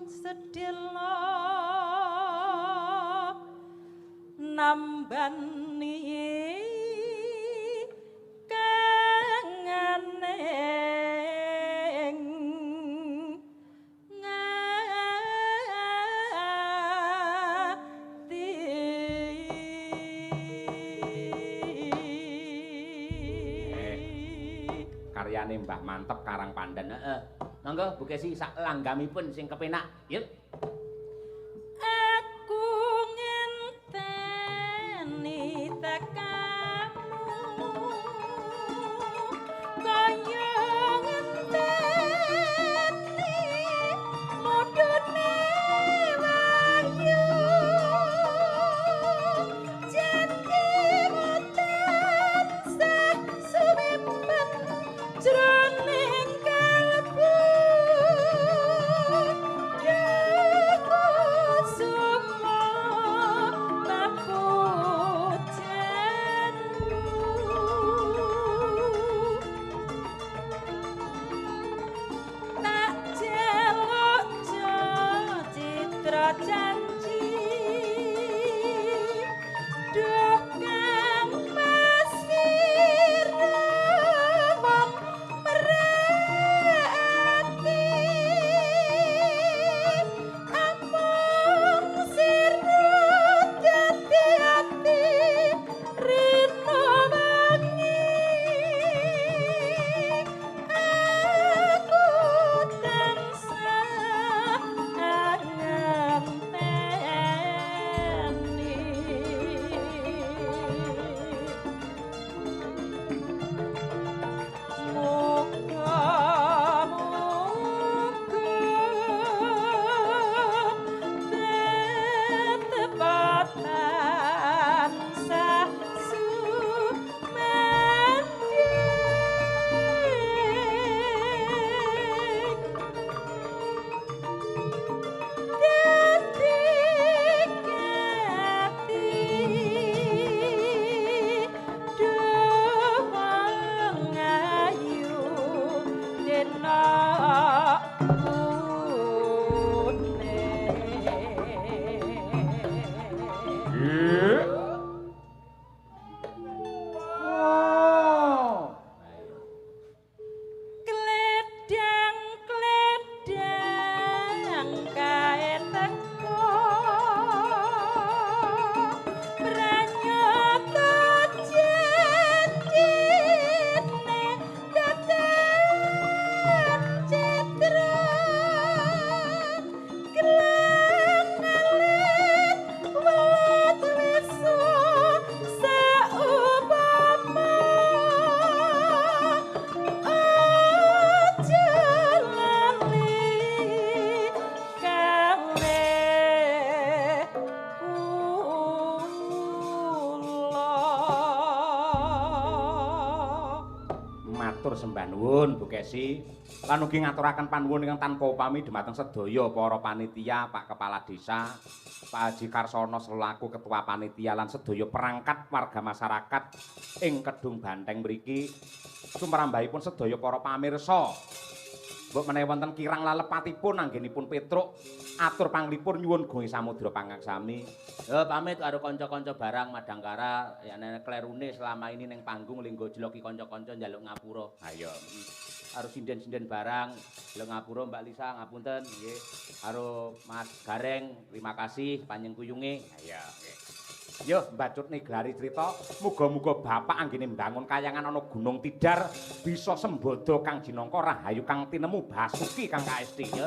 Sedela nambani kangening ngati. Karyane Mbah Manteb Karang Pandan. Heeh. Monggo Bu Kesi sak langgamipun sing kepenak. Yuk. Aku ngenteni tekamu kaya ngenteni mudune wahyu, janji tansah sumepen jroning kalbu. Kusuma papujanmu tak jaluk citra janji duh kang pasir wong merati, amung sira dadi ati rina wengi, aku tansah ngenteni. Muga-muga tetep tansah sumandhing, dadi ati duh wong ayu dena kuning. Oh. Kledang kledang kae teko pranyata janjine dadan citra, gelang alit welat lesu saupama, aja lali kalih kula. Matur sembah nuwun Bu Kesi. Lan ugi ngaturaken panuwun ingkang tanpa upami dhumateng sedaya para panitia, Pak Kepala Desa, Pak Haji Karsono selaku Ketua Panitia lan sedaya perangkat warga masyarakat ing Kedung Banteng mriki. Sumrambahipun sedaya para pamirsa. Mbok menawi wonten kirang lalepatipun anggenipun Petruk atur panglipur nyuwun gunging samudra pangaksami. Ya pamit karo kanca-kanca barang Madangkara, ya nek klerune selama ini ning panggung linggo jeloki kanca-kanca njaluk ngapura. Ayo. Karo sinden-sinden barang njaluk ngapura Mbak Lisa ngapunten nggih. Karo Mas Gareng terima kasih panjengkuyunge. Ayo nggih. Yo mbacutne glari crita, muga-muga bapak anggene mbangun kayangan ana Gunung Tidar bisa sembodo kang jinangka rahayu kang tinemu Basuki kang kaesti. Yo.